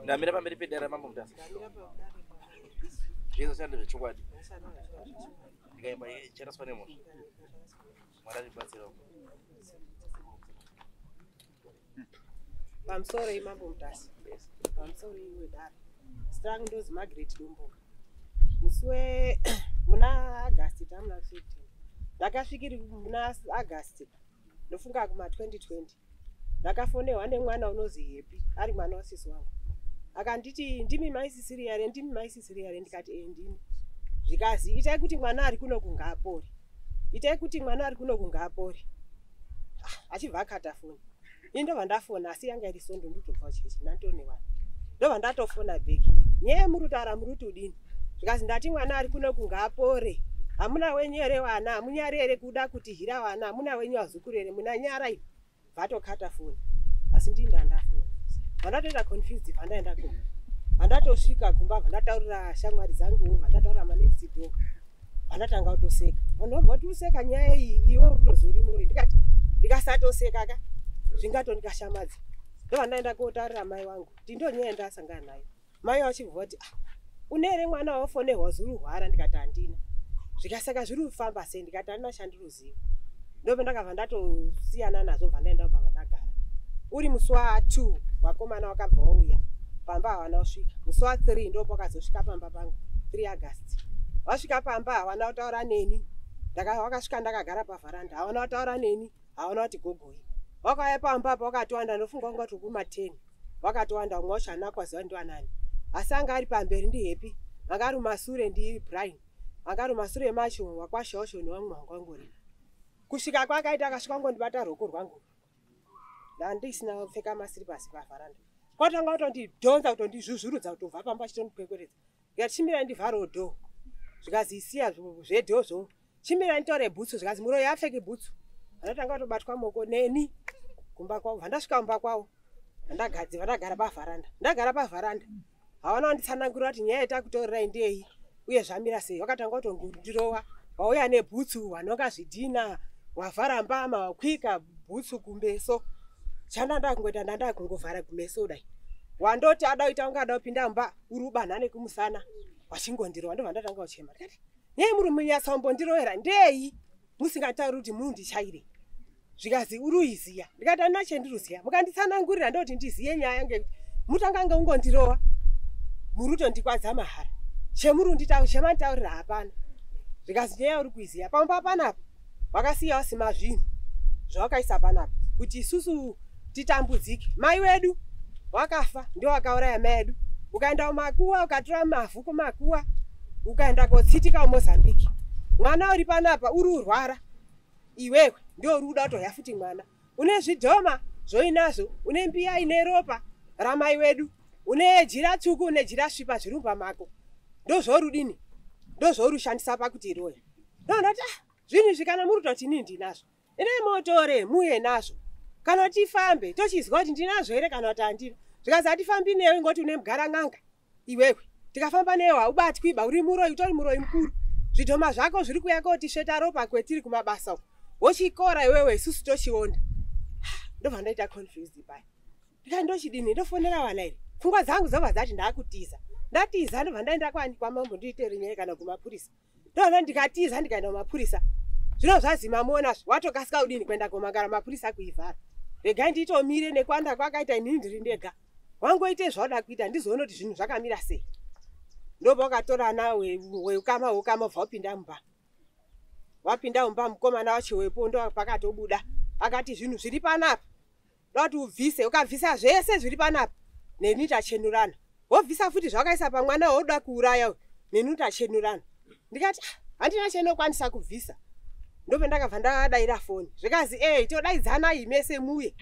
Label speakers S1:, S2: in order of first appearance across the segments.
S1: Ndamira pamberi pedare ramambo Mutasa. Zvese zvashanda zvechokwadi. Ndikaimba icharaswa nemhosva. Mwari atibatsirawo.
S2: Pamusoro imambo Mutasa. Pamusoro iwe dare. Zita rangu ndozi Margaret Domboka. Musi we muna August tamuna 15. Ndakasvikiri muna August ndofunga kuma 2020. Ndakafonerwa nemwana unozi Happy ari mwana wasisi wangu. Akanditi ndimi mai Sisiri here, ndimi mai Sisiri here, ndikati eh ndini. Zvikazi itai kuti mwana ari kuno kungaapore. Itai kuti mwana ari kuno kungaapore. Ah, achibva akata foni. Ini ndobva ndafona asi yanga iri sondo ndotobva kuchechi ndanditone vanhu. Ndobva ndatofona back. Nyaya muri kutaura muri kuti udini? Zvikazi ndati mwana ari kuno kungaapore. Hamuna wenyu here vana? Hamunyari here kuda kuti hira vana? Hamuna wenyu vazukuru here? Muna nyara imi. Vatokata foni. Asi ndini ndandafona. Vandatoita confused vandaenda kumba. Vandatosvika kumba vandataurira shamwari dzangu, vandataurira manext door. Vandatanga kutoseka. Vanhu vabva vati useka nyaya iyi iwe unozi uri muroyi. Ndikati ndikasatoseka ka zvingatondikashamadza. Ndovandaenda kotaurira mai wangu. Kuti ndo nyaya ndasangana nayo. Mai vachibva vati ah, une here mwana wafonerwa zuri hwara? Ndikati handina. Zvikasaka zviri kufamba sei? Ndikati handina chandiruziva. Ndope ndakabva ndatosiyana nazvo bva ndaenda kubva ndagara. Uri musi wa 2 vakomana wakabva wauya pamba havana kusvika. Musi wa 3 ndipo pakazosvika pamba pangu 3 August. Vasvika pamba havana kutaura neni. Wakasvika ndakagara pavharanda havana kutaura neni, havana kuti gogoi. Wakauya pamba apa wakatiwanda ndofunga wanga tiri kuma 10. Wakatiwanda umwe wacho haana kwaziva ndiwanani. Asi anga ari pamberi ndi Happy, anga ari mumasure ndi Brian. Anga ari mumasure macho wakwasha wacho nevamwe vanga vangori. Kusvika kwakaita akasvika ngondibata ruoko rwangu. Ndandisina kupfeka masiripasi pavharanda. Kwatanga kutondidhonza kutondizvuzvurudza kutobva pamba achitondipwekweredza. Ndikati chimirai ndivharewo dhoo. Zvikazi siya zvedhoo Chimirai nditore bhutsu zvikazi muroyi apfeke bhutsu. Vanotanga kutobatwa moko neni kumba kwavo. Vandasvika kumba kwavo vandagadzira vandagara pavharanda. Ndagara pavharanda. Havana kunditsanangurira kuti nyaya yatakutorerai ndeyei uye zvamira sei. Vakatanga kutondirova. Wauya nebhutsu wanonga zvidhina wavhara mbama wakwika bhutsu kumbeso. Chandanda kungoita ndanda kungovhara kumeso kudai. Wandoti ada kuita kunge ada kupinda mumba uri ubanha nekumusana wachingondirova ndobva ndatanga kuchema. Ndikati nyai muri munyatsombondirovera ndei musingatauri kuti mundichaire. Zvikazi uri uiziya. Ndikati andina chendiruziya. Mukanditsanangurira ndoti ndiziye nyaya ngekuti mutanga ngeungondirova muri kutondikwadza mahara. Chemuri unditaura chemanditaurira hapana. Zvikazi nyaya uri kuiziya. Pamba panapa wakasiya wasima zvinhu zvawakaisa panapa kuti isusu titambudzike. Mai wedu wakafa ndio wakauraya mai edu. Ukaenda kumakuwa ukatora mavhu kumakuwa ukaenda kotsitika kuMozambique. Mwana uri panapa uri urwara iwewe ndio uri kuda kutorya futi mwana. Une zvidhoma zvoinazvo, une mbiya ine ropa ramai wedu, une jira tsvuku, une jira svipa zviri mumba mako. Ndozvauri Ndozvauri kushandisa pakuti iroya. Ndonoti ah, zvinhu izvi kana muri kutoti inini ndinazvo. Ine motore muye nazvo. Kana tifambe tochizwa kuti ndinazvo here kana kuti handina. Zvikazi hatifambi newe ngoti une mugara n'anga iwewe. Tikafamba newe haubatwi ba uri muroyi utori muroyi mukuru. Zvidhoma zvako zviri kuuya kotisveta ropa kwetiri kumabasa uko. Wochikora iwewe isusu tochionda. Ndobva ndaita confused paya. Ndikati ndochidini ndofonera vana here? Pfungwa dzangu dzobva dzati ndakutiza. Ndatiza ndobva ndaenda kwani kwamambo ndiite rinyaya kana kumapurisa. Ndobva ndikatiza ndikaenda kumapurisa. Zvino zvazima muona watokasika kudini kuenda komangara mapurisa kuivhara. Regai nditomire nekwanda kwakaita inini ndiri ndega. Wangoite zvauda kuita ndizoona kuti zvinhu zvakamira sei. Ndobva wakatorana weukama weukama ubva wapinda mumba. Wapinda mumba mukomana wacho wepo ndo pakatobuda. Akati zvinhu zviri panapa. Ndoda kuti ubvise, ukabvisa zvese zviri panapa neni tachenurana. Wobvisa futi zvawakaisa pamwana wauda kuuraya uyu neni tachenurana. Ndikati ah, handina chendinokwanisa kubvisa. Ndopendakabva ndadaira foni. Zvikazi eh todaidzanai mese muye.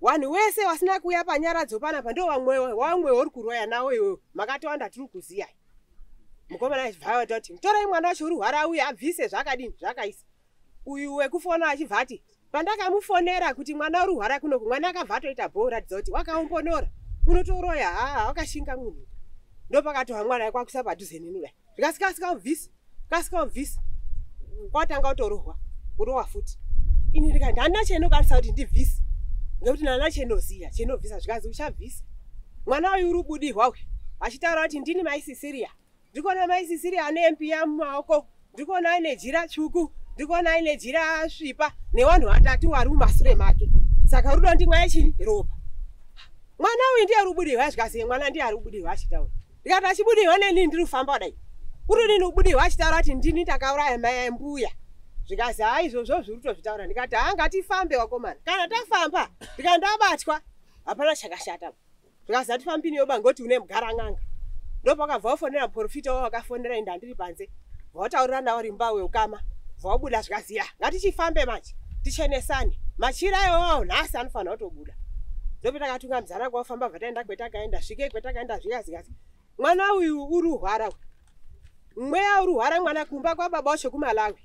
S2: Vanhu wese wasina kuuya panyaradzo panapa ndo vamwe wamwe uri kuroya nawo iwewe. Makatowanda tiri kuziyai. Mukomana achibva atoti torai mwana wacho uri hwara uye abvise zvakadini zvakaisa. Uyu wekufona achibva ati pandakamufonera kuti mwana uri hwara kunoku mwana akabva atoita bhoo ratidza kuti wakaombonora unotoroya haa wakashinga munhu. Ndopakatohwa mwana kwakusa padhuze neni kudai. Zvikasi kasika ubvisa kasika ubvisa kwatanga kutorohwa kurohwa futi. Ini ndikati handina chendinokwanisa kuti ndibvise ngekuti ndana chendinoziya chendinobvisa zvikazi uchabvisa. Mwana uyu uri kubudirwa uyu achitaura kuti ndini mai Sisiria. Ndikuona mai Sisiria ane mbiya mumaoko, ndikuona aine jira tsvuku, ndikuona aine jira svipa nevanhu vatatu vari mumasure make. Saka rudo ndimwa yechini ropa. Mwana uyu ndiye ari kubudirwa zvikazi mwana ndiye ari kubudirwa achitaura. Ndikati achibudirwa neni ndiri kufamba kudai. Uri nini kubudirwa achitaura kuti ndini ndakauraya mai mbuya. Zvikazi haa izvozvo zviri kutozvitaura. Ndikati haa ngatifambe wakomana. Kana tafamba ndikati ndabatwa hapana chakashata. Zvikazi hatifambi newe ngoti une mugara n'anga. Ndopakabva wafonera muprofita wavo wakafonera ende handiri panze. Vautaurira nawo rimba weukama. Vabuda zvikazi ya ngatichifambe manje tichenesane. Machira iwawo nhasi anofanira kutobuda. Ndopatakatungamidzana kwafamba bva taenda kwetakaenda svike kwetakaenda zvikazikazi. Mwana uyu uri kuhwara uyu. Mweya uri kuhwara mwana kumba kwababa wacho kuMalawi.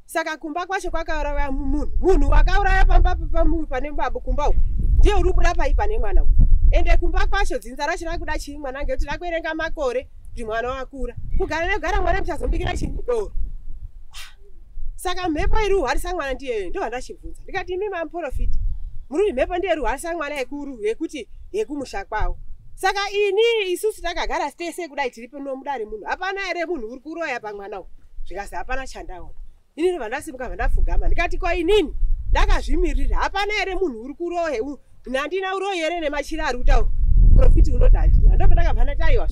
S2: Saka kumba kwacho kwakauraya munhu. Munhu wakauraya pamba pane baba kumba uku. Ndiye uri kubuda pai pane mwana uyu. Ende kumba kwacho dzinza racho rakuda chii mwana ngekuti rakuerenga makore kuti mwana wakura. Kugara nekugara mwana muchazombikira chii doro. Saka mhepo iri kuhwarisa mwana ndiyeyo ndo vandachibvunza. Ndikati imi mamuprofita muri kuti mhepo ndiye iri kuhwarisa mwana yekuru yekuti yekumusha kwavo. Saka ini isusu takagara tese kudai tiri pano mudare munhu. Hapana here munhu uri kuroya pamwana uyu. Zvikazi hapana chandaona. Inini vandasimuka vandapfugama. Ndikati ko inini ndakazvimirira. Hapana here munhu uri kuroya handina uroyi here nemachira ari kutaura. Profiti unoti handina. Ndopandakabva ndati aiwa.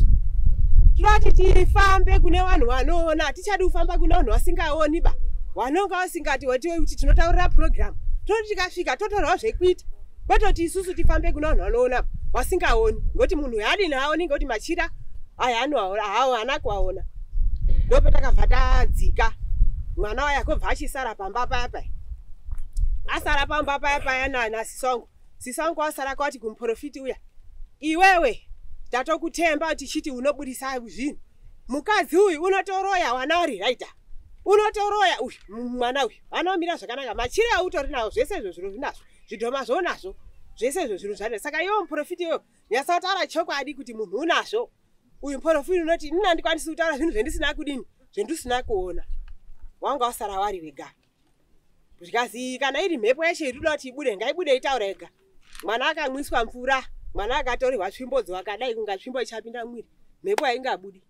S2: Tinoti tifambe kune vanhu vanoona. Hatichadi kufamba kune vanhu vasingaoni ba. Vanonga vasingati kuti tinotaurira program. Tinoti tikasvika totorawo zvekuita. Kwetoti isusu tifambe kune vanhu vanoona vasingaoni. Ngoti munhu haadini haoni ngoti machira aya anoaona haana kuaona. Ndopatakabva tadzika. Mwana waya akobva achisara pamba paya paya. Asara pamba paya paya nasisi wangu. Sisi wangu asara kwati kumuprofiti uya. Iwewe tatokutemba tichiti unobudisa zvinhu. Mukadzi uyu unotoroya wana uri right. Unotoroya uyu mwana uyu. Anomira zvakanaka. Machira autori nawo zvese izvo zviro zvinazvo. Zvidhoma zvonazvo. Zvese izvo zviro zvane. Saka iwe muprofiti iwewe nyatsa kutaura chokwadi kuti munhu unazvo. Uyu muprofiti unoti inini handikwanisi kutaura zvinhu zvendisina kudini, zvendisina kuona. Wanga wasara wari wega. Zvikazi kana iri mhepo yacho iri kuda kuti ibude ngaibude itaure yega. Mwana akamwiswa mvura, mwana akatorerwa tsvimbodzo akadai kunga tsvimbo ichapinda mumwiri. Mhepo haingabudi.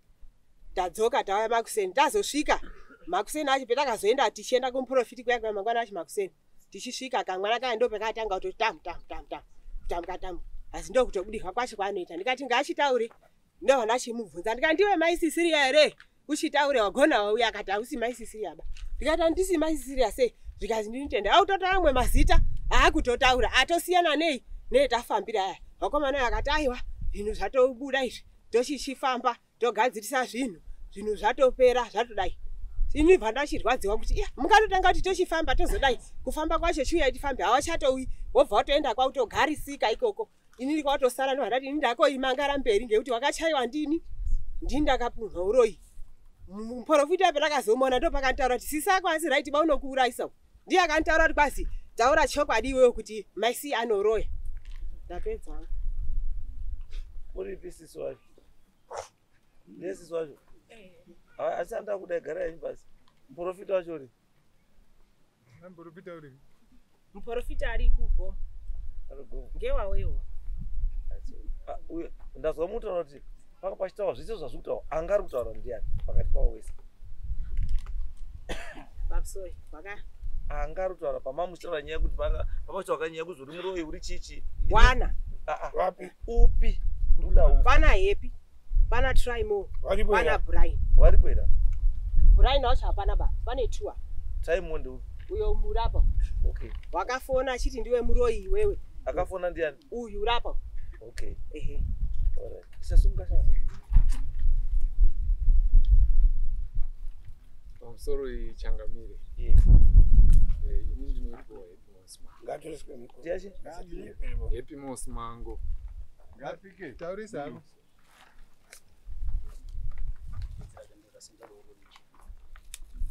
S2: Tadzoka tauya makuseni. Tazosvika makuseni acho petakazoenda tichienda kumuprofiti kuya kuya mangwana acho makuseni. Tichisvika kamwana kaya ndopekatanga kutoti tamu tamu tamu tamu kutamuka tamu. Asi ndokutobudirwa kwacho kwaanoita. Ndikati ngaachitaure. Ndovana chimubvunza. Ndikati ndiwe mai Sisiria here? Uchitaure wagona wauya. Akati hausi mai Sisiria ba. Ndikati handisi mai Sisiria sei? Zvikazi ndinotenda. Autotaura amwe mazita aakutotaura atosiyana nei netafambira aya. Vakomana akati aiwa zvinhu zvatobuda izvi tochichifamba togadzirisa zvinhu zvinhu zvatopera zvatodai. Ini bva ndachirwadziwa kuti iya mungatotanga kuti tochifamba tozodai kufamba kwacho chiuyai tifambe havachatouyi wobva watoenda kwautogarisika ikoko. Inini kwatosara ndobva ndati ini ndakoimangara mberi ngekuti wakachaiwa ndini ndini ndakapumha uroyi. Muprofita pandakazomuona ndopakanditaura kuti sisi ako asi right baunokuurayisa. Ndiye akanditaura kuti kwazi taura chokwadi iwewe kuti maisi anoroya. Ndapedza.
S1: Uripi sisi wacho? Ndiye sisi wacho? Asi andava kudai garai henyu pasi. Muprofita wacho uri?
S3: Muprofita uri?
S2: Muprofita ari kugo.
S1: Ari gomo.
S2: Ngewawewo.
S1: Ndazwa mutaura kuti panga pachitaura zvese zvazviri kutaura anga ari kutaura ndiani pakati pavo wese.
S2: Pamusoro waka
S1: Anga ari kutaura pamamuchitaura nyaya yekuti panga pamachitaura nyaya yekuti uri muroyi uri chichi.
S2: Wana.
S3: Wapi?
S1: Upi? Ndoda upi?
S2: Pana Happy. Pana Try More.
S3: Waripo
S2: Pana
S3: here?
S2: Brian.
S1: Waripo here?
S2: Brian wacho hapana ba. Pane two.
S1: Try More ndeupi?
S2: Uyo murapa.
S1: Okay.
S2: Wakafona achiti ndiwe muroyi iwewe.
S1: Akafona ndiani?
S2: Uyu urapa.
S1: Okay.
S2: Ehe.
S1: Alright. Isasunga shama.
S3: Pamusoro changamire.
S1: Yes.
S3: Ini ndinoitwa Happy Mosmango.
S4: Ngatoriswe mukuru.
S1: Ndiachi?
S3: Happy Mosmango.
S4: Ngapike.
S3: Taurisa hako.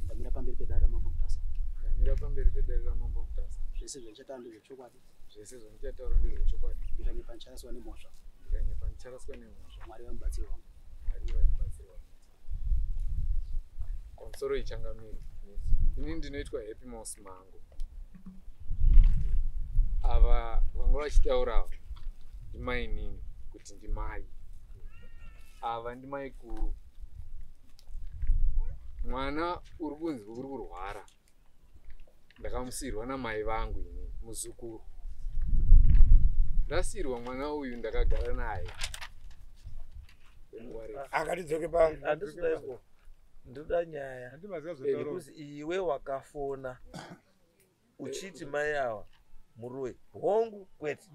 S5: Ndamira pamberi pedare raMambo Mutasa.
S3: Ndamira pamberi pedare raMambo Mutasa.
S5: Zvese zvandichataura ndezvechokwadi.
S3: Zvese zvandichataura ndezvechokwadi.
S5: Ndikanyepa ndicharaswa nemhosva.
S3: Ndikanyepa ndicharaswa nemhosva.
S5: Mwari vamubatsiri wangu.
S3: Mwari vamubatsiri wangu. Pamusoro changamire. Ini ndinoitwa Happy Mosmango. Ava vanga vachitaura ava ndimainini. Kuti ndimai ava, ndimai kuru. Mwana uri kunzi uri kurwara, ndakamusiyirwa namai vangu ini muzukuru. Ndasiyirwa mwana uyu, ndakagara naye kwenguva refu.
S4: Akatidzoke pa
S1: Handisi iko, ndoda nyaya yekuti iwe wakafona uchiti mai ava muroyi, hongu, kwete?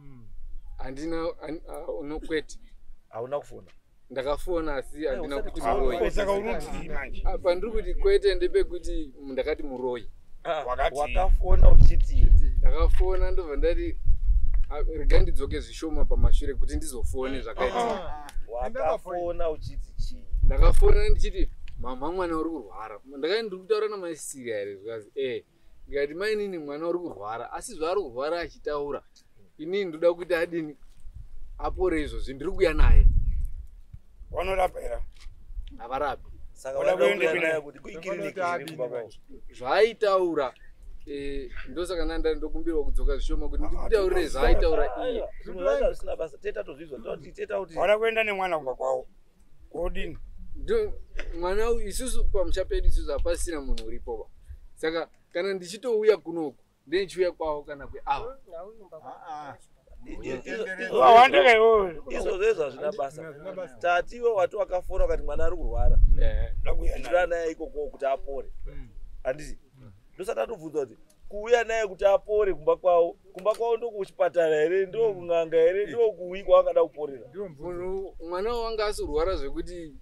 S3: Handina no, kwete.
S1: Hauna kufona?
S3: Ndakafona, asi handina
S1: usati
S3: kuti
S1: kuti
S3: muroyi.
S4: Saka urudzii manje?
S3: Pandiri kuti kwete ndepekuti ndakati muroyi.
S1: Ah,
S4: Wakati.
S1: Wakafona uchiti?
S3: Ndakafona, ndobva ndati, "Ah, rega ndidzoke zvishoma pamashure kuti ndizofone zvakaitika."
S1: Wakafona uchiti chii?
S3: Ndakafona ndichiti, "Mama, mwana uri kurwara." Ndakati, "Ndiri kutaura namaisiria here?" Zvikazi, "E." Ndikati, "Mainini, mwana uri kurwara, asi zvaari kurwara achitaura, inini ndoda kuti adini, apore izvozvi. Ndiri kuuya naye."
S4: Vanorapa here?
S3: Havarapi.
S1: Saka
S4: Wada
S1: wada
S4: kuenda
S1: kuuya
S4: kuna-
S1: naye kuti kuikiriniki iri kumba kwavo?
S3: Zvaaitaura, ndosaka nanda ndokumbirwa kudzoka zvishoma kuti ndikutaurire zvaaitaura iye.
S1: Aiwa, zvimwe zvacho hazvisina basa, teta tozvizwa, toti teta kuti
S4: Vada kuenda nemwana kumba kwavo kodini?
S3: Mwana uyu, isusu pamusha pedu isusu hapasina munhu uripoba, saka kana ndichitouya kunoku, ndenichiuya kwavo kana kweava.
S4: Wawandika iwewe.
S1: Izvozvo izvo hazvina basa. Tati iwe wati wakafona ukati mwana ari kurwara,
S4: Uda kuuya naye.
S1: ndinoda naye ikoko kuti apore, handiti? Ndosati atobvunza kuti kuuya naye kuti apore kumba kwavo, kumba kwavo ndokuchipatara here, ndokun'anga here, ndokuwi kwaangada kuporera?
S3: Munhu, mwana wanga asurwara zvekuti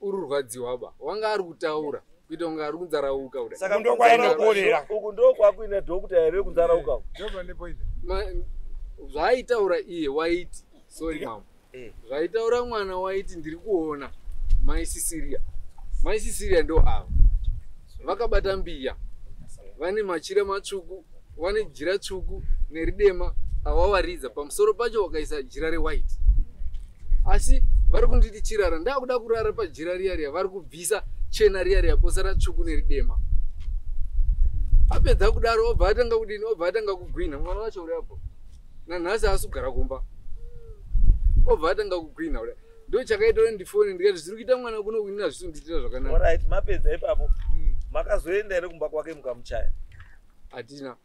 S3: uri rwadziwa ba, wanga ari kutaura kuita kunge ari kunzarauka kudai.
S1: Saka
S4: Uku ndokwaenda kuporera.
S1: Uku ndokwakuine doctor here kunzarauka?
S3: Zvaaitaura iye waiti, sorry mama, zvaitaura mwana waiti, "Ndiri kuona mai Sisiria." Mai Sisiria ndo ava vakabata mbiya, vane machira matsvuku, vane jira tsvuku neridema awawaridza pamusoro pacho, wakaisa jira rewhite. Asi vari kunditi chirara, ndakuda kurara pajira riya riya, vari kubvisa chena riya riya, posara tsvuku neridema. Apedza kudaro, obva atanga kudini? Obva atanga kugwinha. Mwana wacho uri apo nanhasi haasi kugara kumba, obva atanga kugwinha kudai. Ndo chakaita kuti ndifone, ndikati zviri kuita mwana kuno kuinina zvisi kundiitira zvakanaka.
S1: Alright, mapedza ipapo, makazoenda here kumba kwake mukamuchaya?
S3: Hatina.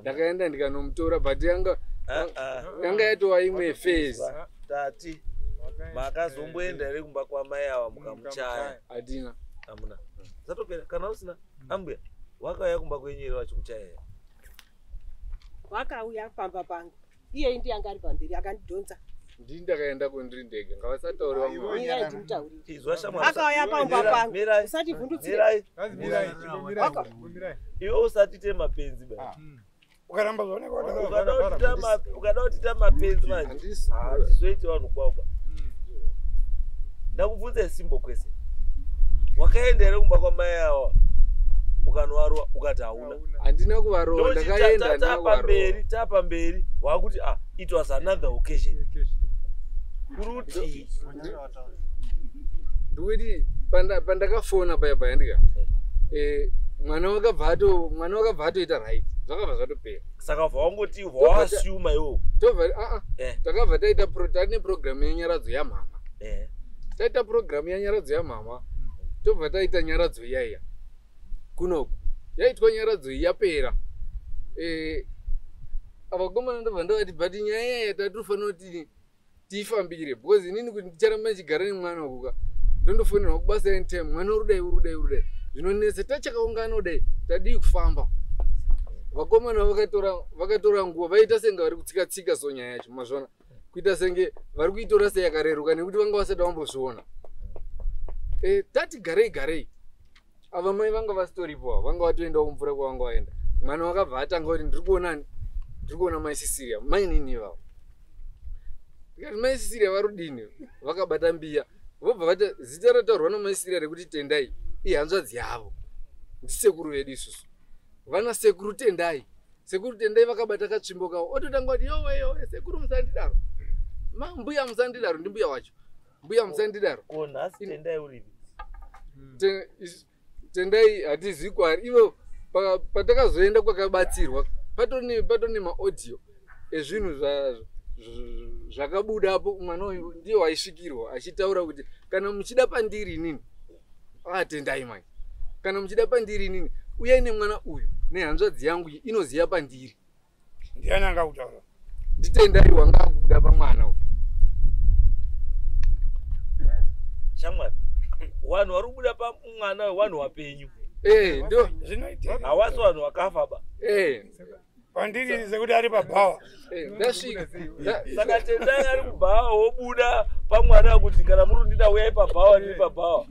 S3: Ndakaenda ndikanomutora, but yanga
S1: Ah, ah.
S3: yanga yatova imwe phase.
S1: Tati makazomboenda here kumba kwamai ava mukamuchaya?
S3: Hatina.
S1: Hamuna. Zatopera kana usina. Ambuya, wakauya kumba kwenyu here vachikuchaya here?
S2: Wakauya pamba pangu iye, ndiye anga ari pamberi akandidhonza.
S3: Ndini ndakaendako ndiri ndega, ngavasataure vamwe vanhu.
S2: Mirai ndimutaurire.
S1: Izwa shamwari.
S2: Akauya pamba
S1: Mirai,
S2: pangu.
S1: mirai,
S2: Usativhundutsire.
S1: mirai. Iwe usatite mapenzi ba.
S4: Ukaramba zvaoneka.
S1: Ukada kutita mapenzi manje,
S3: Handisi.
S1: hatizoiti vanhu kwakwa. Ndakubvunza simbo kwese, wakaenda here kumba kwamai ava ukanovarova? Ukati hauna.
S3: Handina kuvarova, ndakaenda, handina kuvarova.
S1: Tapamberi, tapamberi, wakuti, "Ah, it was another occasion." Kuri kuti
S3: Ndikuti pandakafona paya paya, ndika mwana wakabva atoita right, zvakabva zvatopera.
S1: Saka bva wangoti waasuma iwo?
S3: Tobva aa takabva taita tane programu yenyaradzo yamama. Taita programu yanyaradzo yamama, tobva taita nyaradzo iyaiya kunoku. Yaitwa nyaradzo iyi, yapera, vakomana ndobva ndavati, "But nyaya iyaya tatofanira kuti tiifambire, because inini kuti ndicharamba ndichigara nemwana ukuka, ndondofonерwa kubasa anytime, mwana uri dai, uri dai, uri dai, zvinonetsa. Tachakaungana kudai, tadii kufamba?" Vakomana vakatora nguva, vaita senge vari kutsika tsika. So nyaya yacho mazvona kuita senge vari kuitora seyakareruka, nekuti vanga vasati vambozviona. Tati garei garei, ava mai vanga vasitoripo, ava vanga vatoendawo kumvura kwavanga vaenda. Mwana wakabva atanga kuti, "Ndiri kuonani? Ndiri kuona mai Sisiria." Mainini ivavo. Ndikati, "Mai Sisiria vari kudini?" Vakabata mbiya, vobva vati zita rataurwa namai Sisiria rekuti Tendai ihanzvadzi yavo, ndisekuru vedu isusu, vana sekuru Tendai. Sekuru Tendai vakabata katsvimbo kavo, ototanga kuti, "Yowe, yowe, sekuru musandidaro, mbuya musandidaro." Ndimbuya wacho, "Mbuya musandidaro."
S1: Ko nhasi Tendai uripi?
S3: Tendai hatizivi kwaari ivo. Patakazoenda kwakabatsirwa, patone maaudio ezvinhu. Zvakabudapo mwana uyu ndiye waisvikirwa achitaura kuti kana muchida pandiri inini, atendai mai, kana muchida pandiri inini uyai nemwana uyu nehanzvadzi yangu iyi inoziya pandiri.
S4: Ndiani angakutaura?
S3: Nditendai wanga akubuda pamwana uyu.
S1: Shamwari, vanhu vari kubuda pamwana uyu vanhu vapenyu.
S3: Ndio
S4: Zvinoitika.
S1: Havasi vanhu vakafa ba.
S4: Pandiri sekuti ari pabhawa.
S3: Ndasvika.
S1: Saka Tendai ari kubhawa wobuda pamwana kuti kana muri kundida uyai pabhawa, ndiri pabhawa.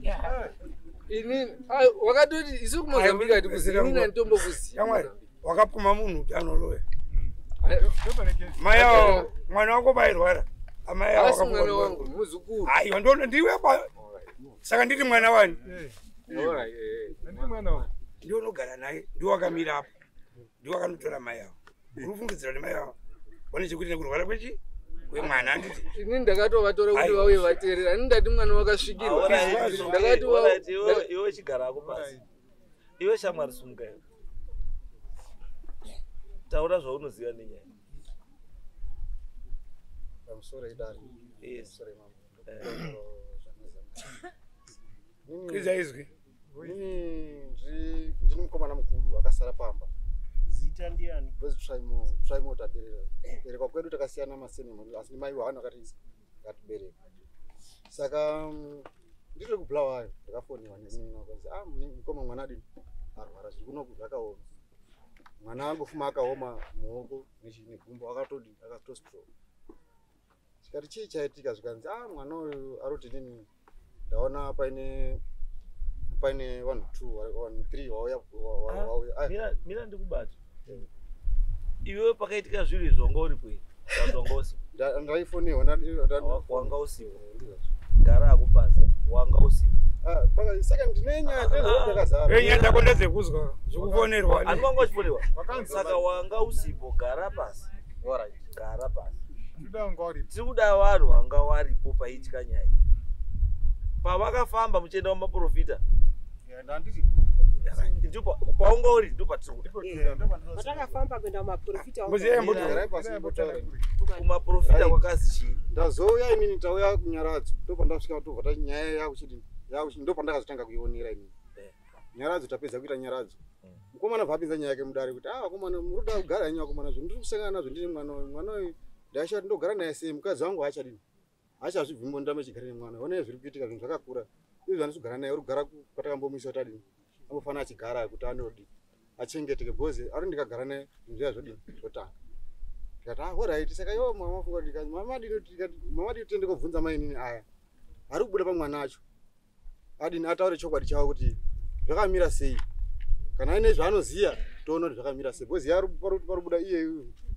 S3: Inini wakatoti isu kuMozambique hatikuzivi, inini handitombokuzivi.
S4: Shamwari, wakapuma munhu kuti anoloya. Mai avo, mwana wako pairwara. Amai avo
S3: Asi mwana
S4: wakapuwa.
S3: wangu muzukuru.
S4: Aiwa, ndiwe saka nditi mwana wani?
S3: Alright.
S4: Ndiwe unogara naye, ndiwe wakamira apo. Ndiwe wakanotora mai avo. Uri kufungidzira kuti mai avo vane chekuita nekurwara kwechi? Kwemwana handiti?
S3: Inini ndakatovatora kuti
S4: Aiwa.
S3: vauye vateerera. Inini ndati mwana wakasvikirwa. Ndakati
S1: Iwe chigara ako pasi. Iwe shamwari sumuka iwe. Taura zvaunoziva nenyaya.
S5: Pamusoro idare.
S1: Yes.
S5: Pamusoro imambo.
S4: Kwidza izwi.
S5: Inini ndini mukomana mukuru akasara pamba.
S6: Zita ndiani?
S5: Ndozi Trimo tabereka. Berekwa kwedu takasiyana masenemo asi mai wahana akatibereka. Saka ndiri kuBulawayo ndakafonerwa nemunhu akanzi mukoma mwana adini arwara zviri kunoku zvakaoma. Mwana angofuma akaoma muoko negumbo akatodi akatostroke. Chikati chii chaitika zvikanzi mwana uyu aroti nini ndaona paine vanhu 2 vanhu 3 vauya.
S1: Mira ndikubata. Iwewe pakaitika zvinhu izvi wanga uri kwei? Kana wanga usipo?
S5: Ndaifonerwa
S1: Wanga usipo. Gara ako pasi. Wanga usipo.
S5: Saka ndine nyaya ndakazara.
S4: Nyaya dzako ndedzekuzwa zvekufonerwa.
S1: Ani wanga uchifonerwa? Saka wanga usipo, gara pasi.
S5: Alright.
S1: Gara pasi. Tiri kuda vanhu vanga varipo paiitika nyaya. Pavakafamba muchienda kumaprofita. Ndipo paunga uri ndipo patiri kuda.
S2: Patakafamba kuenda kumaprofita.
S1: Kumaprofita kwakazi chii?
S5: Ndazouya inini tauya kunyaradzo ndopandasvika tobva tati nyaya yakuchidini ndopandakazotanga kuionera inini. Nyaradzo tapedza kuita nyaradzo. Mukomana bva apinza nyaya yake mudare kuti vakomana muri kuda kugara henyu vakomana zvinhu ndiri kusangana nazvo ndine mwana uyu. Mwana uyu ndashati ndogara naye sei mukadzi wangu haachadini. Haachazvibvumbo ndamba chigare nemwana. Honai zviri kuitika zvinhu zvakakura. Izvi handisi kugara naye uri kugara kwatakambomuisa kuti adini. Ambofana achigara kuti anodi achengeteke because ari ndikagara naye zvinhu zviya zvodini zvotanga. Ndikati alright saka iwo mama wafunga kuti mama adini tiende kobvunza mainini aya. Ari kubuda pamwana acho. Adini ataure chokwadi chavo kuti zvakamira sei. Kana aine zvaanoziya toona kuti zvakamira sei because ari parubuda iye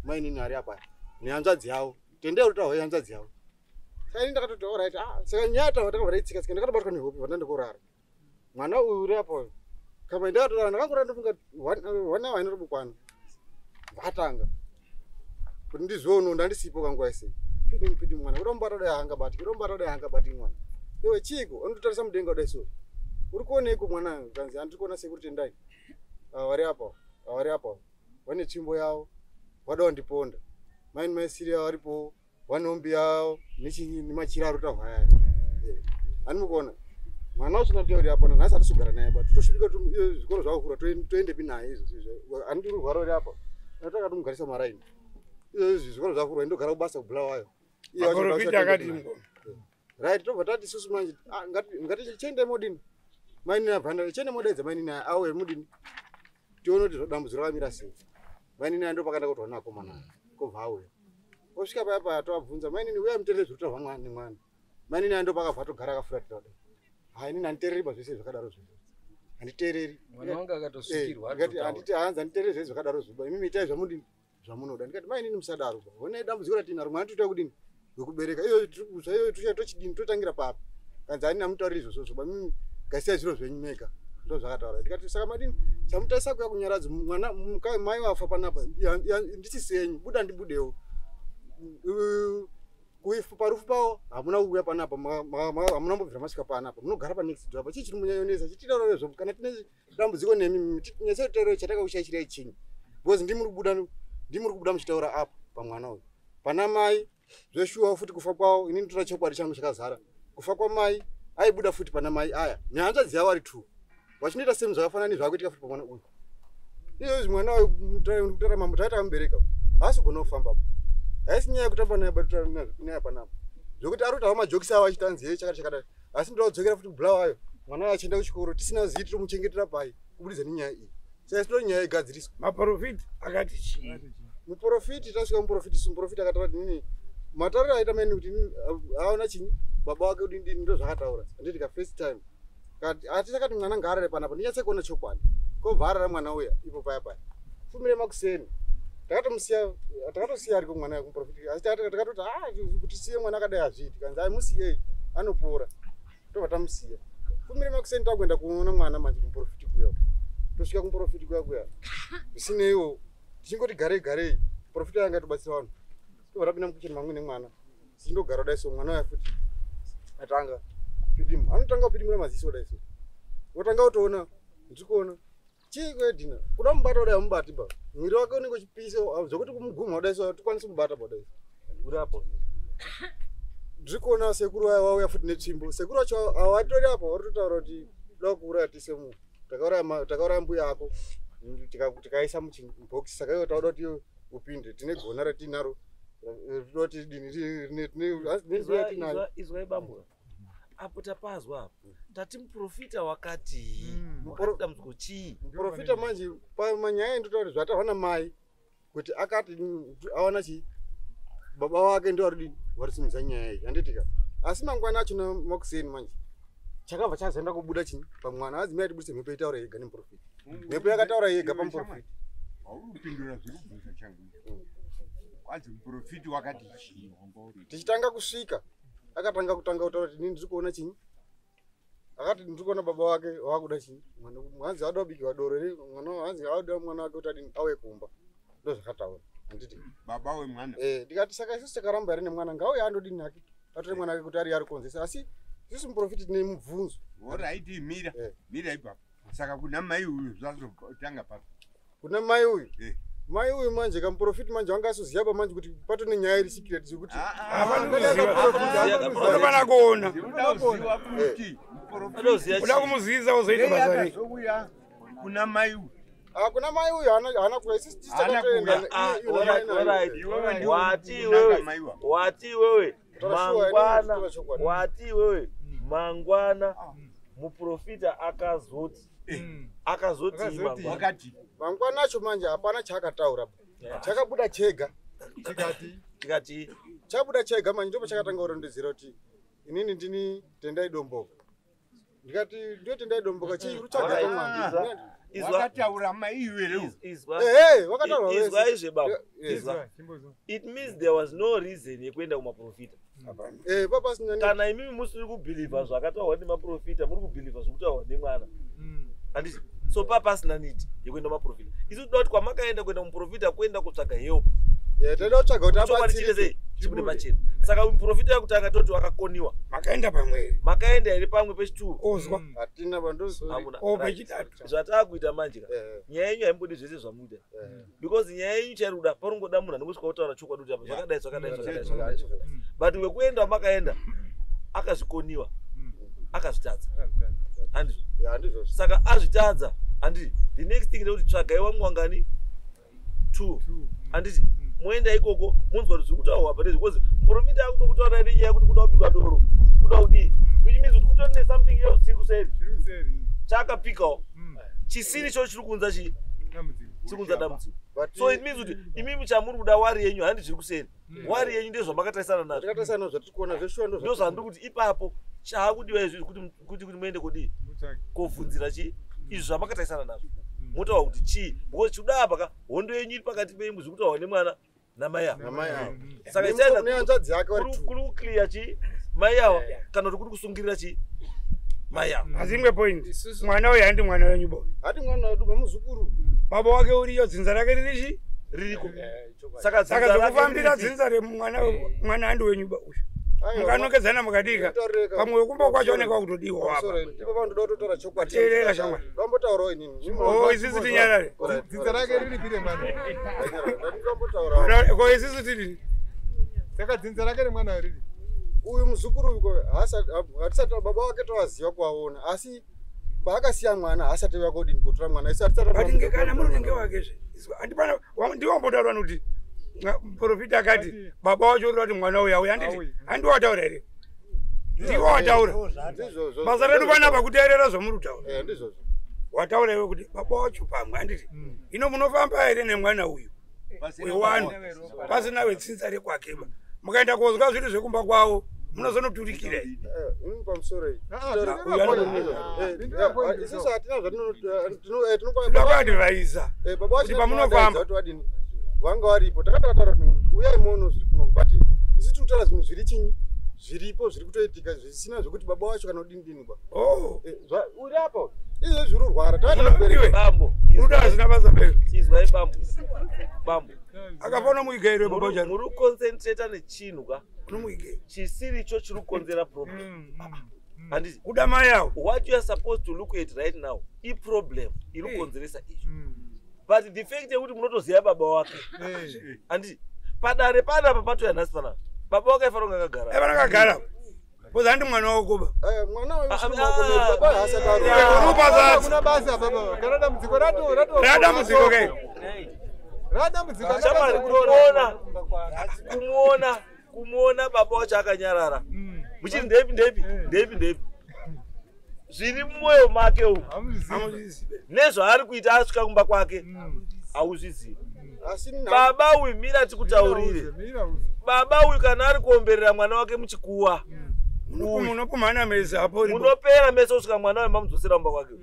S5: mainini ari apa nehanzvadzi yavo. Tendei kuti tahoya hanzvadzi yavo. Saka ini ndakatoti alright saka nyaya takabva taitsika tsika ndakatobatwa nehope pandandikorara. Mwana uyu uri apa kama ndakatorara ndakangorara ndofunga 1 hour inorobokwana. Vatanga kuti ndizviono ndandisipo kanguva yese. Pidi mwana urombata dai haangabati urombata dai haangabati mwana. Iwe chiiko unototarisa mudenga kudai so. Uri kuoneiko mwana kanzi handiri kuona sekuru Tendai. Vari apa vane tsvimbo yavo vada kundiponda. Mai Maisiri varipo vane ombi yavo nemachira ari kutaurwa aya. Handimukuona. Mwana wacho ndiye uri apa nhasi hatisi kugara naye ba. Totosvika zvikoro zvakukura toendepi naye izvozvo. Handiri kurwara uri apa. Takatomugarisa maraini. Izvozvo zvikoro zvakukura ndogara kubasa kuBulawayo.
S4: Maprofita akati mukoma.
S5: Right, tobva tati isusu manje ngatichiende modini. Mainini abva chiende modaidza mainini auye mudini. Tione kuti dambudziko rakamira sei. Mainini ndo pakaenda kotorwa nevakomana kobva auya. Osvika paya paya tovabvunza mainini uya muterere zviri kutaurwa mwana nemwana. Mainini ndo pakabva atogara akafuratira kudai. Inini handitereri zvese zvakadaro zvese. Handitereri.
S3: Mwana wangu akatosvikirwa.
S5: Handiti hanzi handitereri zvese zvakadaro zviba. Imimi itai zvamudini zvamunoda. Ndikati mainini musadaro ba. Honai dambudziko ratinaro mwana toita kudini? Wekubereka iyo tiri tochidini totangira papi. Kanzi hanini amutauriri izvozvo ba. Imimi gaisai zviro zvenyu mega. Ndo zvakataura. Ndikati saka madini chamutarisa kuya kunyaradza mwana mai wafa panapa ndisisenyu buda ndibudewo. Parufu pavo hamuna kuuya panapa hamuna kumbobvira masvika panapa munogara panext door apa chii chiri munyanyonesa chititaurire zvo kana tine dambudziko nemi nyatsotaurire chatakakushaishirai chinyi because ndimuri kubuda muchitaura apa pamwana uyu pana mai Zveshuwa futi kufa kwavo, inini ndotora chokwadi changu chakazara. Kufa kwamai aibuda futi pana mai aya nehanzvadzi yavo ari 2 vachinoita semu zvakafanana nezvaakuitika futi pamwana uyu. Izvozvi mwana uyu kutaura mambo taita amubereka haasi kugona kufamba. Haisi nyaya yekutamba naye naye panapa zvekuti ari kutaura majokisi avo achitanzi yeye chakati chakadai, asi ndoda kudzokera futi kuBulawayo mwana uyu achienda kuchikoro tisina zivi tinomuchengetera pai kubudikidza nenyaya iyi. Saka tinoda nyaya igadziriswe.
S4: Maprofiti akati chii?
S5: Muprofiti tasvika muprofiti, muprofiti akataura kuti nini matauriro aita maini kuti aona chinyi baba wake kuti ndini, ndo zvakataura handiti ka first time kati ati mwana ngaarare panapa ndinyatse kuona chokwadi. Kobva arara mwana uya ipo paya paya fumire makuseni takatomusiya, takatosiya ariko mwana kumuprofiti, asi takatoti kuti siye mwana akadai hazviiti, kanzi ai musiyei anopora, tobva tamusiya. Fumire makuseni takuenda kuona mwana manje kumuprofiti kuya, tosvika kumuprofiti kuya kuya zvisineiwo tichingoti garei garei, profita yanga atobatsira vanhu, tobva tapinda mukicheni mamwe nemwana tichindogara kudai so mwana uya futi atanga kupidimwa, anotanga kupidimura maziso kudai so otanga kutoona ndiri kuona chii kwedhina kuda mubata kudai hamubati ba mwiri wake unenge uchipisa zvokuti kumugumha kudai so hatikwanisi kumubata ba kudai
S1: Uri apo.
S5: Ndiri kuona sekuru vaya vauya futi netsvimbo. Sekuru vacho havatori apa, vari kutotaura kuti toda kuuraya tise munhu, takauraya mbuya ako tikaisa muchibhokisi, saka iwe tauda kuti iwe upinde, tine gona ratinaro toda kuti dini tine tinayo.
S1: Izwai bambo, apo tapazwa apo tati muprofita wakati wakati dambudziko chii?
S5: Muprofita manje pamanyaya ndotaura kuti zvataurwa namai kuti akati awana chii baba wake ndo vari dini varisimudza nyaya iyi handitika, asi mangwana achona makuseni manje chakabva chazoenda kubuda chinyi pamwana adzimai atibudise mhepo itaura yega nemuprofita, mhepo yakataura yega pamuprofita.
S7: Hauri kupindura zviri kubvunza changu. Kwanzi muprofiti wakati chii?
S5: Tichitanga kusvika akatanga kutanga kutaura kuti inini ndiri kuona chinyi, akati ndiri kuona baba wake wakuda chinyi mwana, hanzi ada kubikirwa doro re mwana, hanzi auda mwana wake kuti adini auye kumba, ndo zvakataura handiti.
S7: Baba wemwana.
S5: Eh, ndikati saka isusu takaramba here nemwana ngauye andodini hake atore mwana wake kuti ari konzesa, asi isusu muprofiti tine mubvunzo.
S7: Alright, mira. Mira ipapo. Saka kuna mai uyu zvazotanga papi?
S5: Kuna mai uyu
S7: Eh.
S5: mai uyu manje kamuprofiti manje wanga asoziva pa manje kuti patone nyaya iri secret yekuti
S4: Unofana kuona.
S7: Ndinoda kuziva kuti
S1: Anoziya
S4: Uda
S1: chii?
S4: kumuzivisa uzoita basa rei?
S7: akazouya kuna mai uyu.
S5: Ah, kuna mai uyu haana kuuya, isusu
S7: Haana
S5: tichakatoenda.
S7: kuuya.
S1: Ah, alright.
S7: Iwewe ndiwe
S1: Wati
S7: unanga
S1: iwewe,
S7: mai wako.
S1: wati iwewe
S5: Tora shuwa,
S1: mangwana,
S5: tora chokwadi.
S1: wati iwewe mangwana muprofita akazoti akazoti
S3: Akazoti.
S1: mangwana.
S7: Wakati
S5: Mangwana acho manje hapana chaakataura, chakabuda chega.
S3: Chikati
S1: Tikati
S5: Chabuda chega manje ndipo chakatanga kurondedzera kuti inini ndini Tendai Domboka, ndikati ndiyo Tendai Domboka chii rutsvaga
S1: Alright.
S5: pamwana.
S1: Izwa
S7: wakataura mai iwe.
S1: Izwa
S5: Ehe, wakataura
S1: izwa
S5: wese.
S1: izve baba.
S5: Eh,
S1: Izwa.
S3: Chimbozwa.
S1: It means there was no reason yekuenda kumaprofita.
S5: Eh, papa sina
S1: Kana imimi musiri kubhilivha zvakataurwa nemaprofita, muri kubhilivha zvokutaurwa nemwana handiti? So pa pasina need yekuenda kumaprofita, isu toda kuti kwamakaenda kuenda kumuprofita kuenda kutsvaga help.
S5: Eh, taida kutsvaga kuti
S1: Chokwadi chine
S5: abatsirike.
S1: sei chibude pachena. Saka muprofita yekutanga toti wakakoniwa.
S4: Makaenda pamwe.
S1: Makaenda here pamwe pechitwo?
S4: Ozwa.
S5: Hatina vandu.
S1: Hamuna.
S4: O pechitatu.
S1: Zvataakuita manje ka,
S5: Eh,
S1: nyaya yenyu haimbodi zvese zvamuita, because nyaya yenyu chairi kuda paringoda munhu anongosvika kutaura chokwadi kuti apa zvakadai zvakadai zvakadai zvakadai zvakadai, but wekuenda wamakaenda akazvikoniwa, akazvitadza, handizvo?
S5: Handizvo.
S1: Saka azvitadza, handiti? The next thing ndekuti tsvagai wamwe wangani two, handiti? Moenda ikoko monzwa kuti zviri kutaurwa apa ndezvi, because muprofita akutokutaura nenyaya yekuti kuda kubikwa doro, kuda kudii, which means kuti kutori nesomething else chiri kuseri chaakapikawo chisiri cho chiri kuunza chii, chiri kuunza dambudziko.
S5: But
S1: So it means kuti imimi chamuri kuda worry yenyu handi zviri kuseri, worry yenyu ndezvamakatarisana nazvo.
S5: Takatarisana nazvo zvatiri kuona zveshuwa ndo.
S1: Ndo zvandiri kuti ipapo chaakudiwa izvi kuti muende kudii kovhunzira chii izvi zvamakatarisana nazvo, motaura kuti chii, because chikuda apa ka hondo yenyu iri pakati penyu zviri kutaurwa nemwana namai ava.
S5: Namai ava.
S1: Saka ichaenda
S5: Nehanzvadzi yake vari two.
S1: kuri kuclear chii mai ava kana kuti kuri kusungirira chii mai ava?
S4: Asi imwe point.
S3: Isusu
S4: Mwana uyu handi mwana wenyu bo.
S5: Hati mwana wedu muzukuru.
S4: Baba wake uriyo, dzinza rake ririchi.
S1: Ririko, saka
S4: Saka
S1: dzinza rake
S4: zvokufambira
S1: riripi?
S4: dzinza remwana mwana handi wenyu ba uyu. Mukanokedzana mukadika. Pamwe kumba kwacho oneka kutodiwa apa.
S5: Ipo vanhu ndoda kutotaura chokwadi.
S4: Teerera shamwari.
S5: Ndombotaurawo inini.
S4: Oh, isusu tinyarare.
S3: Dzinza rake riripire mwana.
S5: Ndombotaurawo.
S4: Ko isusu tiri.
S8: Saka dzinza rake remwana riri
S5: uyu muzukuru hatisati baba wake tovaziva kuvaona, asi paakasiya mwana haasati auya kodini kotora mwana. Isu hatisati
S4: But kana muri unenge wakezve andipana ndiwambotaura kuti muprofita akati baba wacho uri kuti mwana uyu auya, handiti handiwataura here? Ndiwataura. Basa redu panapa kuteerera zvamuri kutaura.
S5: Ndizvozvo.
S4: Wataura iwe kuti baba wacho pamwe, handiti ino munofamba here nemwana uyu wewanu pasina wetsinza rekwakeba, mukaenda kozwa zviri zvekumba kwavo munozonoturikira.
S5: Pamusoro iyi isusu hatina
S4: zvatinokuadvaisa kuti pamunofamba
S5: vanga varipo takataura kuti uyai muono zviri kuno, but isu tiri kutaura zvinhu zviri chinyi zviripo zviri kutoitika zvisina zvekuti baba wacho kana udini dini ba uri apa izvo zviri kurwara.
S1: Bambo
S4: uruda hazina basa pe
S1: izwai bambo bambo
S4: akafana muigairo baba wacho
S1: muri kuconcentrata nechinhu ka
S4: unomuigairo
S1: chisiricho chiri kukonzera problem, handiti
S4: kuda mai avo.
S1: What you are supposed to look at right now iproblem iri kukonzeresa izvo, but the fact yekuti munotoziva baba wake, handiti padare panapa patoya nhasi panapa baba wake aifanira kunge akagara.
S4: Aifanira akagara because handi mwana wakoba.
S5: Mwana baba haasati
S4: arupa.
S8: Basa baba kana dambudziko rato rato
S4: radambudziko kai
S8: radambudziko.
S1: Shamwari, kumuona kumuona baba wacho akanyarara muchiti ndepi ndepi ndepi ndepi, zviri mumwoyo make umu nezvaari kuita asvika kumba kwake hauzvizivi. Baba uyu mira tikutaurire, baba uyu kana ari kuomberera mwana wake muchikuwa
S4: munopumhana mese apo
S1: munopera mese kusvika mwana uyu mamudzosera mumba kwake.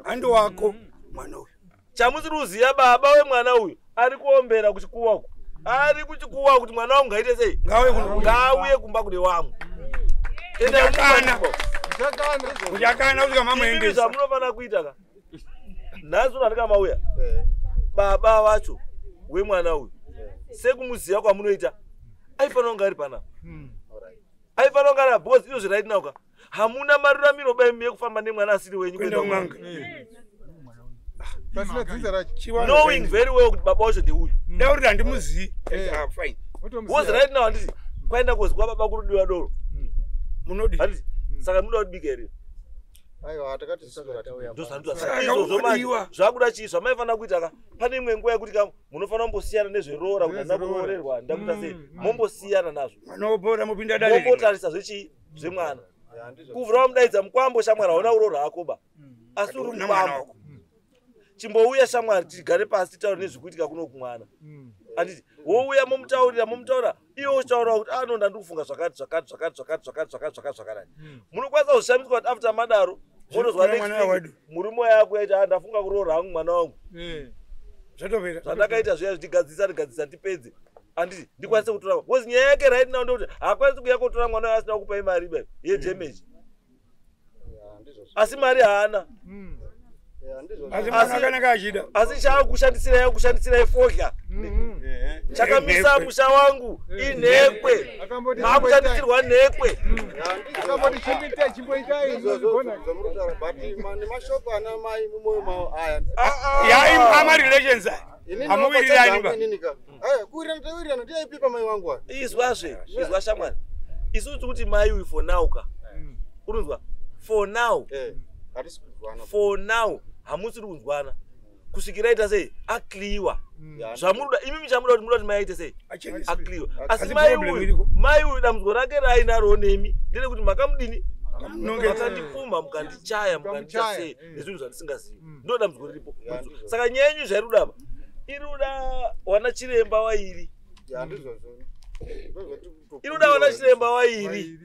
S4: Handi wako mwana uyu.
S1: Chamusiri kuziya baba wemwana uyu ari kuombera kuchikuwa uku, ari kuchikuwa kuti mwana wangu ngaite sei, ngauye kumba kune wangu.
S4: Uchakana kusvika mamuendesa.
S1: Zvamunofanira kuita ka nhasi uno andikamauya baba wacho wemwana uyu sekumuziva kwamunoita aifanira kunge ari panapa, aifanira kunge ari because izvozvi right now ka hamuna maruramiro bai yekufamba nemwana asiri wenyu
S4: kuenda kun'anga
S8: pasina dzinza racho,
S1: knowing very well kuti baba wacho ndeuyu.
S4: Dai kuti handimuzivi, fine.
S1: Because right now handiti kwaenda kozi kwababa kurudiwa doro
S4: munodi,
S1: handiti saka munoda kutibika here?
S5: Aiwa takati
S1: ndozvandoizvozvo manje zvakuda chii zvamaifanira kuita ka pane imwe nguva yekuti ka munofanira kumbosiyana nezveroora kuti handina kuroorerwa handina kuita sei, mombosiyana nazvo
S4: mwana mopinda dare
S1: mombotarisa zvechii zvemwana kuvhura wamudaidza mukwambo shamwari hauna kuroora hako ba asi uri mukwambo chimbouya shamwari tigare pasi titaure nezvikuitika kuno kumwana, handiti wouya momutaurira momutaura iwe uchitaura kuti ano ndandikufunga zvakati zvakati zvakati zvakati zvakati zvakati zvakati zvakadai. Munokwanisa kuzvishamiswa kuti after madaro monozwa next murume wako yaita ndafunga kuroora hangu mwana wangu zvandakaita zviya zvindigadzisa ndigadzisa ndipedze, handiti ndikwanise kutora because nyaya yake right now ndekuti haakwanisi kuuya kotora mwana wayo asina kupai mari ba yedamage, asi mari haana.
S4: Asi mwana akanaka achida
S1: asi chaakushandisirai kushandisirai fodya chakamisa musha wangu inhekwe maakushandisirwa nhekwe.
S5: Nemashoko ana mai mumwoyo mavo aya
S4: yai amarelations aya amuwirirani ba
S5: kuwirirana tawirirana ndiyaipipa mai wangu aya.
S1: Izwazve izwa shamwari isusu tikuti mai uyu for now ka urinzwa for now for now hamusiri kunzwana kusvikira aita sei akliwa zvamunoda imimi chamunoda kuti munoda kuti mai aite sei akliwa, asi mai uyu mai uyu dambudziko rake raainaro nemi nderekuti makamudini makandipfumha mukandichaya mukandiita sei nezvinhu zvandisingazivi, ndo dambudziko riripo. Saka nyaya yenyu zvairi kuda apa iri kuda wana chiremba wairi, iri kuda wana chiremba wairi,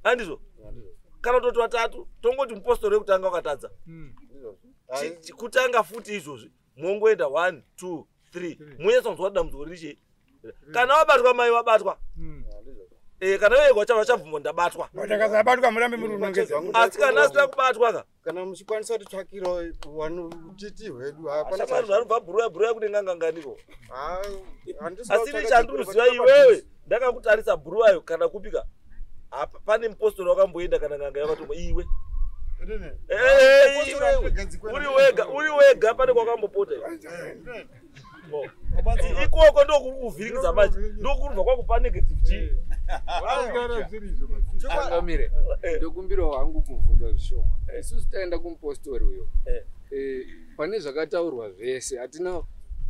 S1: handizvo? Kana kutoti watatu tongoti mupostori wekutanga wakatadza kutanga futi izvozvi mongoenda 1 2 3 munyatsokunzwa kuti dambudziko riri chii. Kana wabatwa mai wabatwa kana wega wachabvumwa ndabatwa
S4: takasabatwa murambe muri kunongedza,
S1: asi kana asina kubatwa ka
S5: kana muchikwanisa kutitsvakirawo titi hwedu
S1: hapana zvanobva bhuruya bhuruya kune nganganganiko. Asi ini chandinoziva iwewe ndakakutarisa bhuruwayo kana kupika pane mupostori wakamboenda kana n'anga yakatomwa iwe uri wega uri wega pane kwakambopota. Ikoko ndokuvhiringidza manje, ndokurubva kwakupa negative chii.
S3: Changamire, ndokumbirawo hangu kuvhunza zvishoma. Isusu taenda kumupostori uyo, pane zvakataurwa zvese hatina.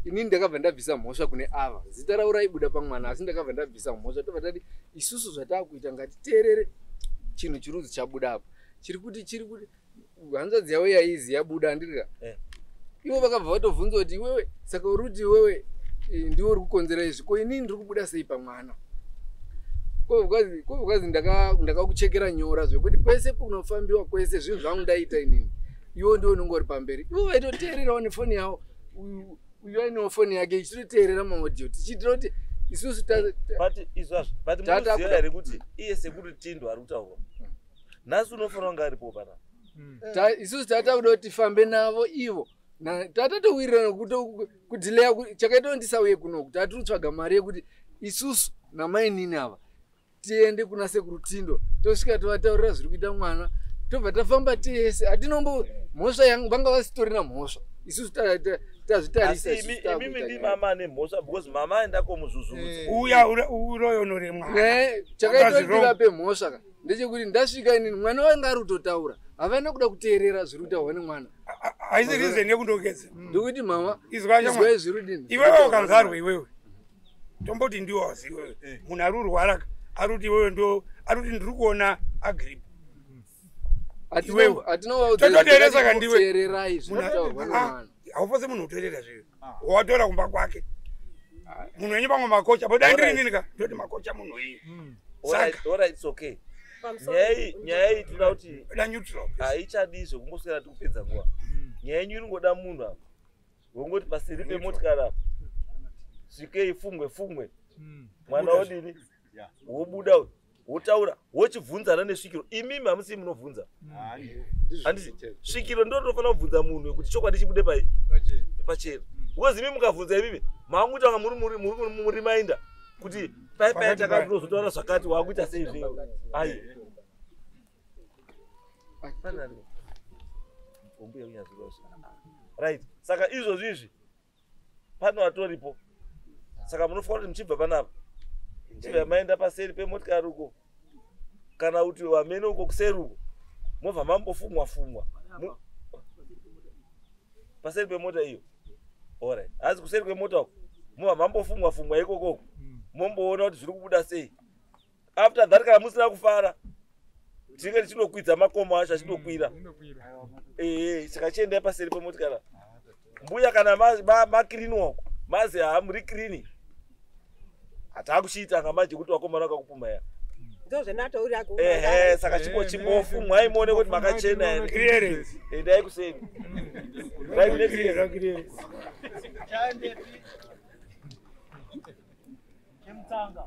S3: Inini ndakabva ndabvisa mhosva kune ava, zita ravo raibuda pamwana, asi ndakabva ndabvisa mhosva. Tobva tati isusu zvataakuita ngatiteerere chinhu chirudzi chabuda apa, chiri kuti hanzvadzi yavo yaizi yabuda, handirika. Ivo vakabva vatovhunza kuti iwewe saka uri kuti iwewe ndiwe uri kukonzera izvi, ko inini ndiri kubuda sei pamwana? Kovakazi ndakakuchekera nyora zvekuti kwese kunofambiwa kwese zvinhu zvangu ndaita inini, iwo ndiwo unonge uri pamberi. Ivo vaitoteererawo nefoni yavo, uyu ainewo foni yake ichitoteerera maaudio, tichiitira kuti isusu
S1: but izvazvo, but munoziva here kuti iye sekuru Tindo ari kutaurwa nhasi unofanira kunge aripo panapa.
S3: Isusu tatakuda kuti tifambe navo ivo, tatatowirirana kudhileya chakaita kuti ndisauye kunoku. Tatiri kutsvaga mari yekuti isusu namainini ava tiende kuna sekuru Tindo, tosvika tovataurira zviri kuita mwana, tobva tafamba tese. Hatinombo mhosva yangu, vanga vasitorina mhosva, isusu tazvitarisa.
S1: Imimi ndi mama ane mhosva, because mama aenda komuzvuzvurudza
S4: uya uroyonore mwana.
S3: Chakaita kuti tivape mhosva ka ndechekuti ndasvika inini mwana wanga ari kutotaura, havana kuda kuteerera zviri kutaurwa nemwana.
S4: Haisi reason yekundogedza.
S3: Ndokuti mama izwai zviri kudini.
S4: Iwewe ukanzarwa iwewe, tomboti ndiwo wazi iwewe munhu ari kurwara, ari kuti iwewe ndo ari kuti ndiri kuona agrip.
S3: Hatinovaudza
S4: kandiwe.
S3: Teererai zviri kutaurwa nemwana.
S4: Haufose munhu kuteerera zviyo watora kumba kwake munhu wenyu pamwe makocha, but dai ndiri inini ka ndoti makocha munhu iyi.
S1: Alright, it's okay. Nyaya iyi tinoda kuti haichadi zvekumboswera tikupedza nguva. Nyaya yenyu iringoda munhu apa wongoti paseri pemotikari apa svikei fumwe fumwe, mwana wodini wobuda wotaura wochibvunzana nesvikiro. Imimi hamusi munobvunza, handiti svikiro ndo rinofanira kubvunza munhu kuti chokwadi chibude pai pachena, because imi mukabvunza imimi maakuita kunga muri mainda kuti pai pai takatozotaura zvakati, waakuita sei zvewe. Ai right, saka izvozvi izvi pano vatoripo, saka munofanira kuti muchibva panapa chibva maenda paseri pemotikari uko, kana kuti vamene uko kuseri uko, mobva mambofumwa fumwa paseri pemota iyo. Alright, asi kuseri kwemota uko mobva mambofumwa fumwa ikokoko, momboona kuti zviri kubuda sei. After that kana musina kufara tinenge tichinokwidza makomo acho achinokwira. Saka chiendai paseri pemotikari mbuya, kana makirini uko mazi hamuri kirini, hatakuchiitanga manje kuti vakomana vakakupuma ya. Ehe, saka chimbofumwai muone kuti makachena here. Endai kuseni. Right, next year.
S6: Chemutanga.